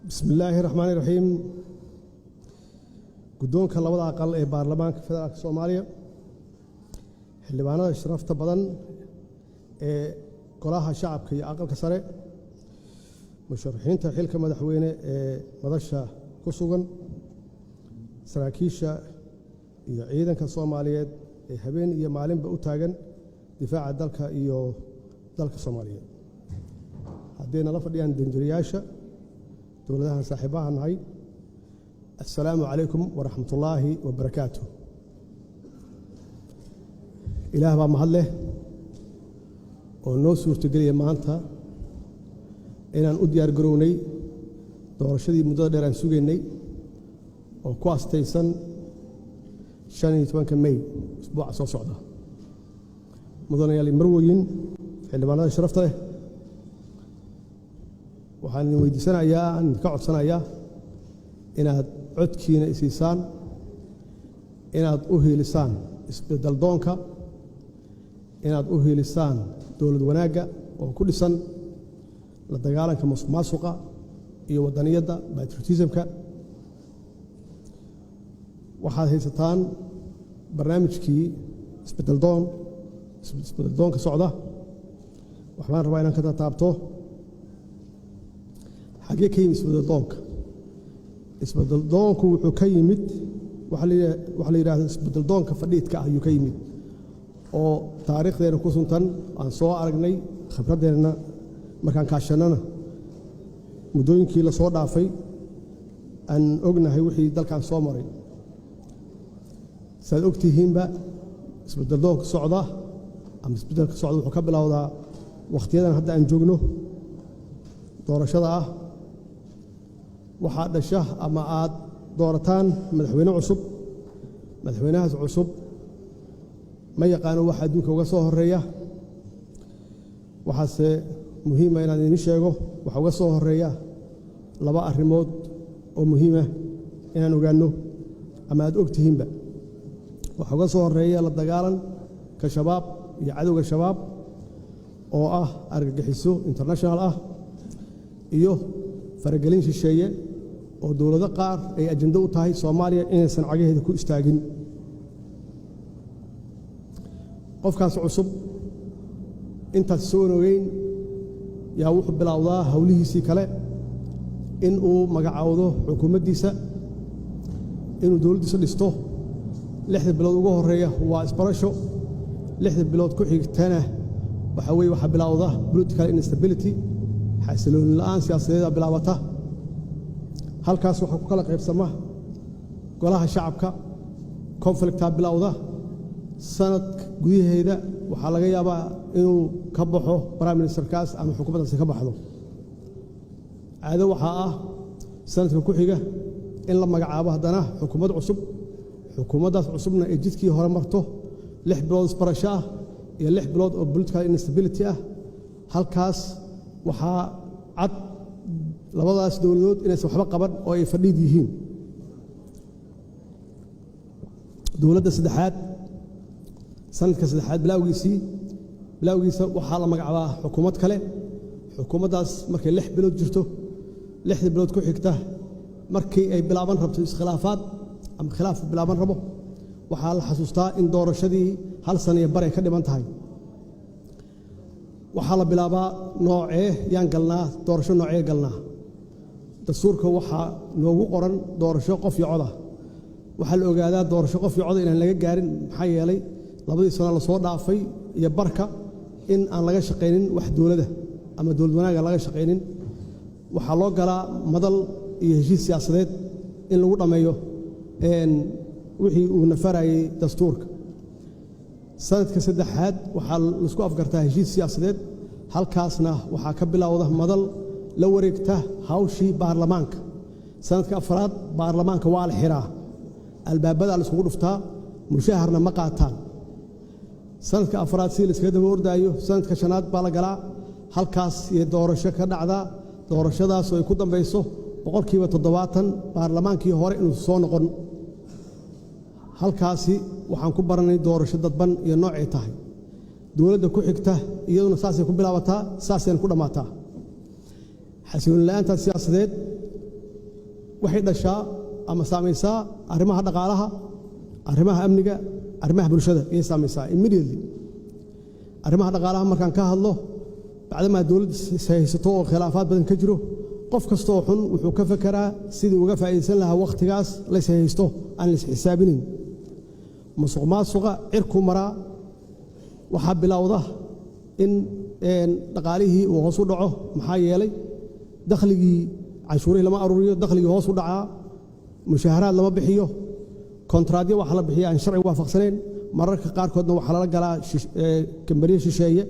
Bismi illaahi raxmaani raxiim. Guddoonka labada aqal ee Baarlamaanka Federaalka Soomaaliya, xildhibaanada sharafta badan ee Golaha Shacabka iyo Aqalka Sare, musharaxiinta xilka madaxweyne ee madasha ku sugan, saraakiisha iyo ciidanka Soomaaliyeed ee habeen iyo maalinba u taagan difaaca dalka iyo dalka Soomaaliyeed, hadday nala fadhiyaan danjirayaasha dowladahan saaxiibaha nahay, assalaamu calaykum waraxmatullaahi wabarakaatu. Ilaah baa mahad leh oo noo suurtogeliya maanta inaan u diyaar garownay doorashadii muddada dheer aan sugaynay oo ku astaysan 15-ka May, usbuuca soo socda. Mudanayaal, marwoyin, xildhibaanada sharafta leh, waxaan idin weydiisanayaa, aan idinka codsanayaa inaad codkiina isiisaan, inaad u hiilisaan isbeddel doonka, inaad u hiilisaan dowlad wanaagga oo ku dhisan la dagaalanka musuq maasuqa iyo waddaniyadda, patriotismka. Waxaad haysataan barnaamijkii isbeddel doon, isbeddel doonka socda. Waxbaan rabaa inaan ka tataabto. Xaggee ka yimid isbeddel doonka? Isbeddel doonku wuxuu ka yimid waxa la yidhahdo isbeddel doonka fadhiidka ah ayuu ka yimid, oo taariikhdeena ku suntan, aan soo aragnay khibraddeenna markaan kaashannana muddooyinkii la soo dhaafay, aan ognahay wixii dalkan soo maray. Saad og tihiinba, isbeddel doonka socda ama isbeddelka socda wuxuu ka bilowdaa wakhtiyadan hadda aan joogno, doorashada ah. Waxaa dhasha ama aad doorataan madaxweyne cusub. Madaxweynahaas cusub ma yaqaano waxa adduunka uga soo horeeya. Waxaase muhiima inaan idiin sheego waxa uga soo horeeya laba arrimood oo muhiima inaan ogaanno ama aad og tihiinba. Waxa uga soo horeeya la dagaalanka Shabaab iyo cadowga Shabaab oo ah argagixiso international ah iyo faragelin shisheeye oo dowlado qaar ay ajando u tahay Soomaaliya inaysan cagaheeda ku istaagin. Qofkaas cusub intaas soo ogeyn yaa wuxuu bilowdaa howlihiisii kale: in uu magacaawdo xukuumaddiisa, inuu dowladdiisa dhisto. 6da bilood ugu horreeya waa isbarasho. 6da bilood ku xigtana waxaa weeye waxaa bilowda political instability, xasilooni la'aan siyaasadeeda bilaabata. Halkaas waxaa ku kala qaybsama Golaha Shacabka, conflictaa bilowda. Sanad gudaheeda waxaa laga yaabaa inuu ka baxo prime ministerkaas ama xukuumaddaasi ka baxdo. Caado waxaa ah sanadka ku xiga in la magacaabo haddana xukuumad cusub. Xukuumaddaas cusubna ay jidkii hore marto, 6 bilood isbarasho ah iyo 6 bilood oo political instability ah. Halkaas waxaa cad labadaas dowladood inaysan waxba qaban oo ay fadhiid yihiin. Dowladda saddexaad, sanadka saddexaad bilowgiisa waxaa la magacaabaa xukuumad kale. Xukuumaddaas markay 6 bilood jirto, 6da bilood ku xigta markii ay bilaaban rabto iskhilaafaad ama khilaaf bilaaban rabo, waxaa la xasuustaa in doorashadii hal sana iyo bar ay ka dhiman tahay. Waxaa la bilaabaa: noocee yaan galnaa doorasho? Noocee galnaa? Dastuurka waxaa noogu qoran doorasho qof iyo coda. Waxaa la ogaadaa doorasho qof iyo coda inaan laga gaarin, maxaa yeelay 2dii sano lasoo dhaafay iyo barka in aan laga shaqaynin wax dowladda ama dowlad wanaaga laga shaqaynin. Waxaa loo galaa madal iyo heshiis siyaasadeed in lagu dhammeeyo wixii uu nafarayey dastuurka. Sanadka saddexaad waxaa laisku afgartaa heshiis siyaasadeed. Halkaasna waxaa ka bilowda madal la wareegta hawshii baarlamaanka. Sanadka afraad baarlamaanka waa la xiraa, albaabadaa la iskugu dhuftaa, mushaharna ma qaataan. Sanadka afraad si la iskaga daba ordaayo, sanadka shanaad baa la galaa. Halkaas iyo doorasho ka dhacdaa, doorashadaasoo ay ku dambayso 70% baarlamaankii hore inuu soo noqon. Halkaasi waxaan ku baranay doorasho dadban iyo noocay tahay. Dowladda ku xigta iyaduna saasay ku bilaabataa, saasayna ku dhammaataa. Xasilooni la'aanta siyaasadeed. Waxay dhashaa ama saamaysaa arrimaha dhaqaalaha, arrimaha amniga, arrimaha bulshada ayay saamaysaa immediately. Arrimaha dhaqaalaha markaan ka hadlo, bacdamaa dowladda haysato oo khilaafaad badan ka jiro, qof kastoo xun wuxuu ka fekeraa sidii uga faa'iidaysan lahaa wakhtigaas lays haysto aan la isxisaabinin. Musuq maasuqa cirku maraa. Waxaa bilowda in dhaqaalihii uu hoos u dhaco, maxaa yeelay dakhligii canshuurihii lama aruuriyo, dakhligii hoos u dhacaa, mushaaharaad lama bixiyo, kontraadyo waxaa la bixiya aan sharci waafaqsanayn. Mararka qaarkoodna waxaa lala galaa kambaniyo shisheeye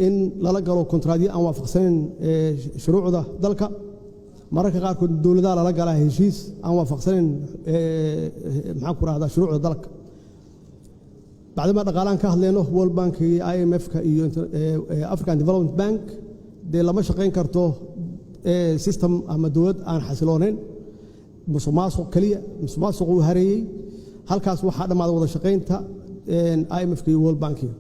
in lala galo kontraadyo aan waafaqsanayn shuruucda dalka. Mararka qaarkood dowladaha lala galaa heshiis aan waafaqsanayn, maxaan ku rahdaa, shuruucda dalka. Bacdama dhaqaalaan ka hadleyno, World Bank iyo IMF-ka iyo African Development Bank dee lama shaqayn karto system ama dowlad aan xasiloonayn. Musuq maasuq keliya, musuq maasuq uu hareeyey halkaas, waxaa dhammaaday wada shaqaynta IMF-ka iyo World Bankiga.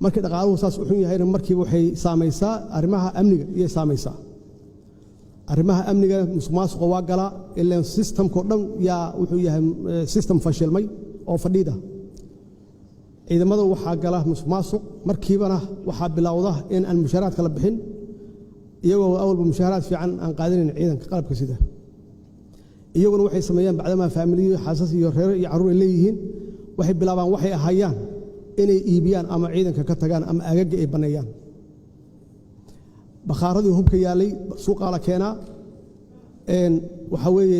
Markii dhaqaaluhu saas u xun yahayna, markiiba waxay saamaysaa arrimaha amniga iyay saamaysaa. Arrimaha amniga musuq maasuqa waa galaa, ilaan systemkao dhan yaa wuxuu yahay system fashilmay oo fadhiida. Ciidamada waxaa gala musuq maasuq, markiibana waxaa bilowda in aan mushaaraadka la bixin, iyagoo awalba mushaaraad fiican aan qaadanayn ciidanka qalabka sida. Iyaguna waxay sameeyaan, bacdamaa faamiliyo, xaasas iyo reero iyo carruur ay leeyihiin, waxay bilaabaan waxay ahayaan inay iibiyaan ama ciidanka ka tagaan ama agaga ay banneeyaan. Bakhaaradii hubka yaallay suuqaa la keenaa. Waxaa weeye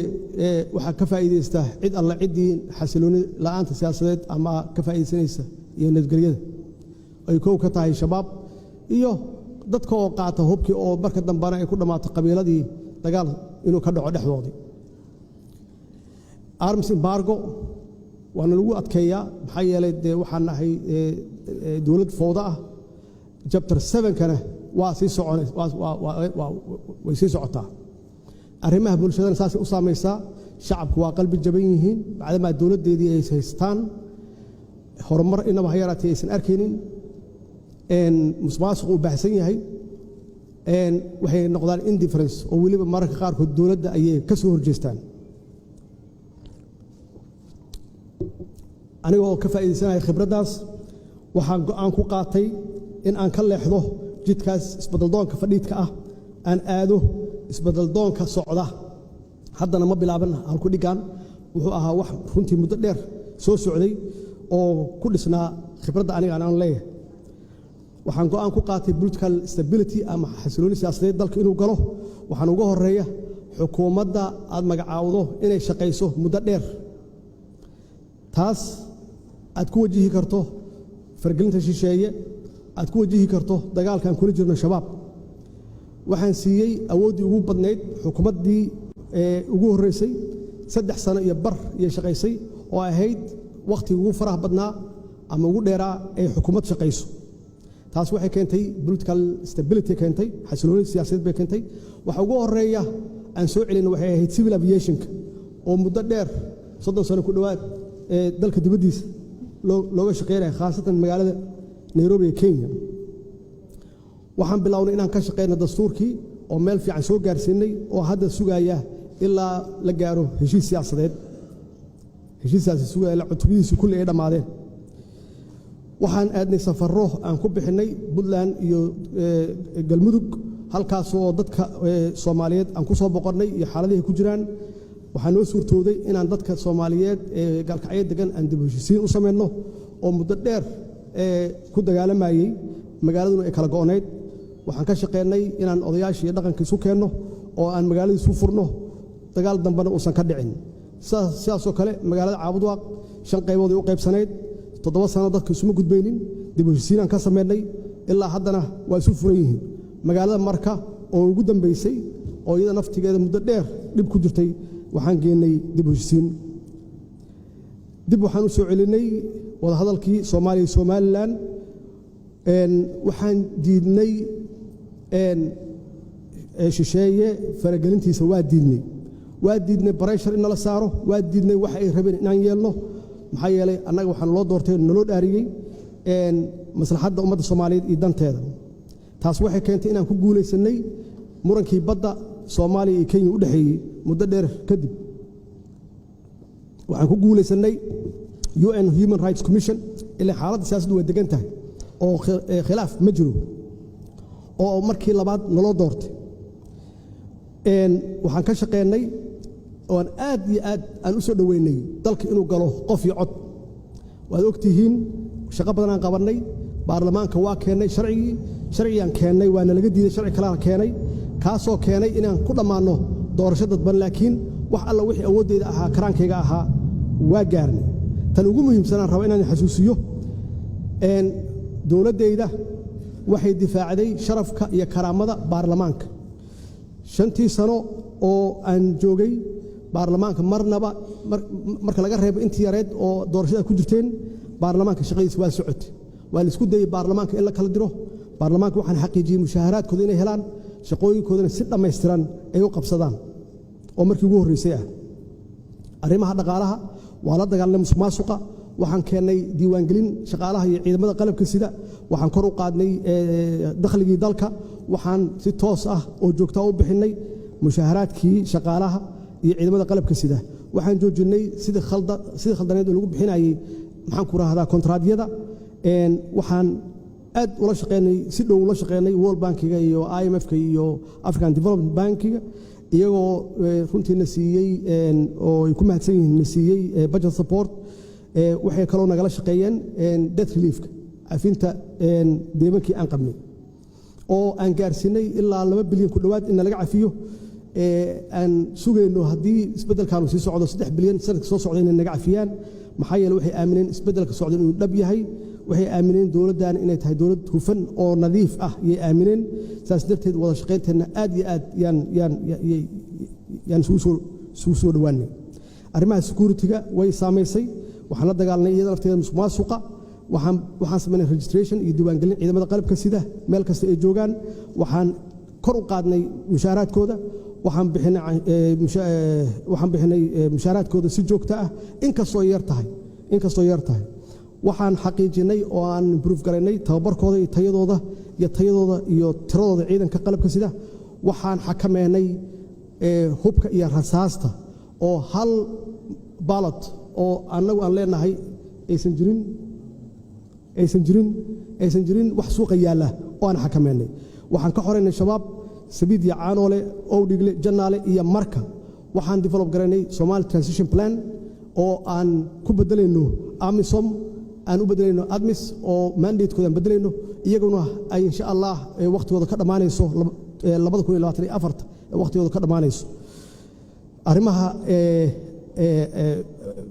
waxaa ka faa'iidaysta cid alla ciddii xasilooni la'aanta siyaasadeed ama ka faa'iidaysanaysa iyo nabadgelyada, ay kow ka tahay Shabaab iyo dadka oo qaata hubkii, oo marka dambena ay ku dhammaato qabiiladii dagaal inuu ka dhaco dhexdoodii. Arms embargo waana lagu adkeeyaa, maxaa yeelay dee waxaan nahay dowlad fowda ah. Chapter sevenkana waa sii socon, way sii socotaa. Arrimaha bulshadana saasay u saamaysaa. Shacabku waa qalbi jaban yihiin, bacdamaa dowladdeedii ay haystaan, horumar inaba ha yaraatee aysan arkaynin, musuqmaasuq uu baahsan yahay. Waxay noqdaan indifference, oo weliba mararka qaarkood dowladda ayay ka soo horjeestaan. Aniga oo ka faa'iidaysanaya khibraddaas, waxaan go'aan ku qaatay in aan ka leexdo jidkaas isbeddeldoonka fadhiidka ah, aan aado isbeddeldoonka socda. Haddana ma bilaaban halku dhiggan, wuxuu ahaa wax runtii muddo dheer soo socday oo ku dhisnaa khibradda aniga aan leeyahay. Waxaan go'aan ku qaatay political stability ama xasilooni siyaasadeed dalka inuu galo. Waxaan uga horeeya xukuumadda aad magacaawdo inay shaqayso muddo dheer, taas aad ku wajihi karto fargelinta shisheeye, aad ku wajihi karto dagaalkaan kula jirno Shabaab. Waxaan siiyey awooddii ugu badnayd xukuumaddii ugu horreysay. 3 sano iyo bar iyo shaqaysay, oo ahayd wakhtigii ugu faraha badnaa ama ugu dheeraa ay xukuumad shaqayso. Taas waxay keentay political stability, keentay xasilooni siyaasadeed bay keentay. Waxa ugu horeeya aan soo celina waxay ahayd civil aviationka, oo muddo dheer, 30 sano ku dhowaad, ee dalka dibaddiisa looga shaqeynaya, khaasatan magaalada Nairobi ee Kenya. Waxaan bilownay inaan ka shaqeyno dastuurkii, oo meel fiican soo gaarsiinay, oo hadda sugaya ilaa la gaaro heshiis siyaasadeed, heshiis siyaasadeed sugaya ilaa cutubadiisu kulli ay dhammaadeen. Waxaan aadnay safarro aan ku bixinnay Puntland iyo Galmudug, halkaasoo dadka Soomaaliyeed aan ku soo boqonnay iyo xaaladihi ku jiraan. Waxaa noo suurtooday inaan dadka Soomaaliyeed ee Gaalkacyo degan aan dib u heshiisiin u samayno, oo muddo dheer ku dagaalamayey, magaaladuna ay kala go'nayd. Waxaan ka shaqeynay inaan odayaashii iyo dhaqanka isu keenno oo aan magaalada isu furno, dagaal dambena uusan ka dhicin. Sidaasoo kale magaalada Caabudwaaq shan qaybood ay u qaybsanayd, 7 sano dadka isuma gudbaynin. Dib u heshiisiinaan ka samaynay, ilaa haddana waa isu furan yihiin. Magaalada Marka oo ugu dambaysay, oo iyada naftigeeda muddo dheer dhib ku jirtay, waxaan geennay dib u heshiisiin. Dib waxaan u soo celinay wadahadalkii Soomaaliya iyo Somaliland. Waxaan diidnay shisheeye faragelintiisa, waa diidnay, waa diidnay pressure in nala saaro, waa diidnay waxa ay rabeen inaan yeelno, maxaa yeelay annaga waxaan loo doortay, naloo dhaariyey maslaxadda ummadda Soomaaliyeed iyo danteeda. Taas waxay keentay inaan ku guulaysannay murankii badda. Soomaaliya iyo Kenya u dhexeeyey muddo dheer kadib. Waxaan ku guulaysannay UN Human Rights Commission, ilaa xaaladda siyaasaddu waa degan tahay oo khilaaf ma jiro, oo markii labaad naloo doortay. Waxaan ka shaqeynay oan aad iyo aad aan u soo dhoweynay dalka inuu galo qof iyo cod. Waad og tihiin, shaqo badan aan qabannay. Baarlamaanka waa keennay sharcigii. Sharcigaan keennay waana laga diiday, sharci kalena keenay, kaasoo keenay inaan ku dhammaanno doorasho dadban. Laakiin wax alla wixii awooddeyda ahaa, karaankayga ahaa, waa gaarnay. Tan ugu muhiimsanaan raba inaan xasuusiyo, dowladdayda waxay difaacday sharafka iyo karaamada baarlamaanka. 5-tii sano oo aan joogay baarlamaanka, marnaba, marka laga reebo intii yareed oo doorashada ku jirteen, baarlamaanka shaqadiisa waa socotay. Waa la isku dayey baarlamaanka in la kala diro. Baarlamaanka waxaan xaqiijiyey mushaaharaadkooda inay helaan, shaqooyinkoodana si dhammaystiran ay u qabsadaan, oo markii ugu horreysay ah. Arrimaha dhaqaalaha waa la dagaalanay musuq maasuqa. Waxaan keennay diiwaangelin shaqaalaha iyo ciidamada qalabka sida. Waxaan kor u qaadnay dakhligii dalka. Waxaan si toos ah oo joogtaa u bixinnay mushaaharaadkii shaqaalaha iyo ciidamada qalabka sida. Waxaan joojinnay sidii khaldaneed oo lagu bixinayey, maxaan ku rahdaa, kontraadyada. Waxaan aad ula shaqeynay, si dhow ula shaqeynay World Bankiga iyo IMF-ka iyo African Development Bankiga, iyagoo runtiina siiyey, oo ay ku mahadsan yihiin, na siiyey budget support. Waxay kaloo nagala shaqeeyeen debt reliefka, cafinta deymankii aan qabnay, oo aan gaarsiinay ilaa 2 bilyan ku dhowaad in nalaga cafiyo. Aan sugayno haddii isbeddelkaanu sii socdo 3 bilyan sanadka soo socda inay naga cafiyaan. Maxaa yeele, waxay aamineen isbeddelka socda inuu dhab yahay. Waxay aamineen dowladdan inay tahay dowlad hufan oo nadiif ah yay aamineen. Saas darteed wada shaqaynteenna aad iyo aad yaan isugu soo dhowaanay. Arrimaha security-ga way saamaysay. Waxaan la dagaalnay iyada lafteeda musuq maasuqa. Waxaan samaynay registration iyo diiwaangelin ciidamada qalabka sida meel kasta ay joogaan. Waxaan kor u qaadnay mushaaraadkooda. Waxaan bixinay mushaaraadkooda si joogto ah, inkastoo yar tahay. Waxaan xaqiijinay oo aan improve garaynay tababarkooda iyo tayadooda iyo tiradooda ciidanka qalabka sida. Waxaan xakameynay hubka iyo rasaasta, oo hal bullet oo annagu aan leenahay aysan jirin wax suuqa yaalla oo aan xakameynay. Waxaan ka xoraynay Shabaab Sabiid iyo Caanoole, Owdhigle, Jannaale iyo Marka. Waxaan develop garaynay Somali Transition Plan oo aan ku beddelayno AMISOM, aan u beddelayno ATMIS, oo mandatekooda aan beddelayno, iyaguna ay insha Allah wakhtigooda ka dhammaanayso 2024-ta, wakhtigooda ka dhammaanayso. Arrimaha,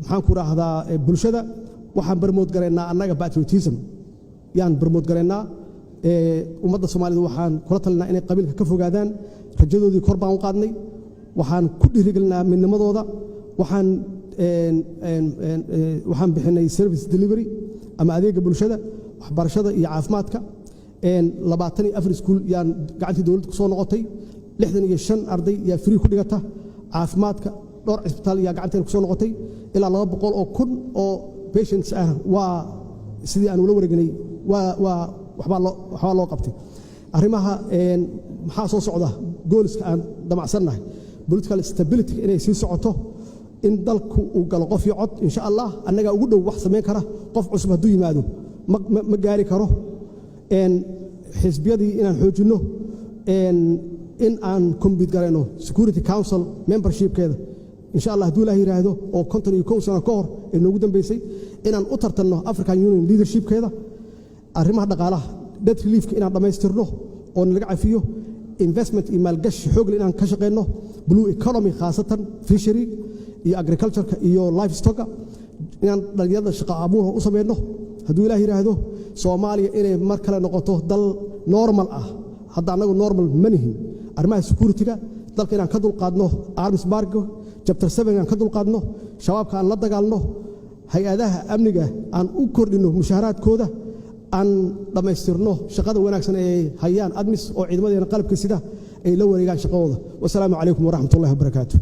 maxaan ku raahdaa, bulshada, waxaan promote garaynaa annaga patriotism yaan promote garaynaa. Ummadda Soomaalida waxaan kula talinaa inay qabiilka ka fogaadaan. Rajadoodii kor baan u qaadnay. Waxaan ku dhiirigelinaa midnimadooda. Waxaan bixinay service delivery ama adeega bulshada, waxbarashada iyo caafimaadka. 24 iskuul yaan gacantii dowladda ku soo noqotay. 65 arday yaa free ku dhigata. Caafimaadka, dhowr cisbitaal yaa gacanteena ku soo noqotay. Ilaa 200,000 oo patients ah waa sidii aan ula wareegnay waa waxbaa loo qabtay. Arrimaha maxaa soo socda? Goalska aan damacsannahay, political stability inay sii socoto, in dalku uu galo qof iyo cod insha Allah. Annagaa ugu dhow wax samayn kara. Qof cusub hadduu yimaado ma gaari karo. Xisbiyadii inaan xoojinno, in aan compete garayno Security Council membershipkeeda insha Allah hadduu Ilaah yidhaahdo, oo 51 sano ka hor ee noogu dambeysay, inaan u tartanno African Union leadershipkeeda. Arrimaha dhaqaalaha, debt reliefka inaan dhammaystirno oo nalaga cafiyo, investment iyo maalgashi xoogle inaan ka shaqayno, blue economy, khaasatan fishery iyo agricultureka iyo livestocka, inaan dhalinyarada shaqo abuurha u samayno hadduu Ilaah yidhaahdo. Soomaaliya inay mar kale noqoto dal normal ah. Hadda annagu normal ma nihin. Arrimaha security-ga dalka inaan ka dulqaadno arms embargo, chapter 7 aan ka dulqaadno, Shabaabka aan la dagaalno, hay-adaha amniga aan u kordhinno mushaaharaadkooda, aan dhammaystirno shaqada wanaagsan ee hayaan ATMIS, oo ciidamadeena qalabka sida ay la wareegaan shaqadooda. Wasalaamu calaykum waraxmat ullahi wabarakaatu.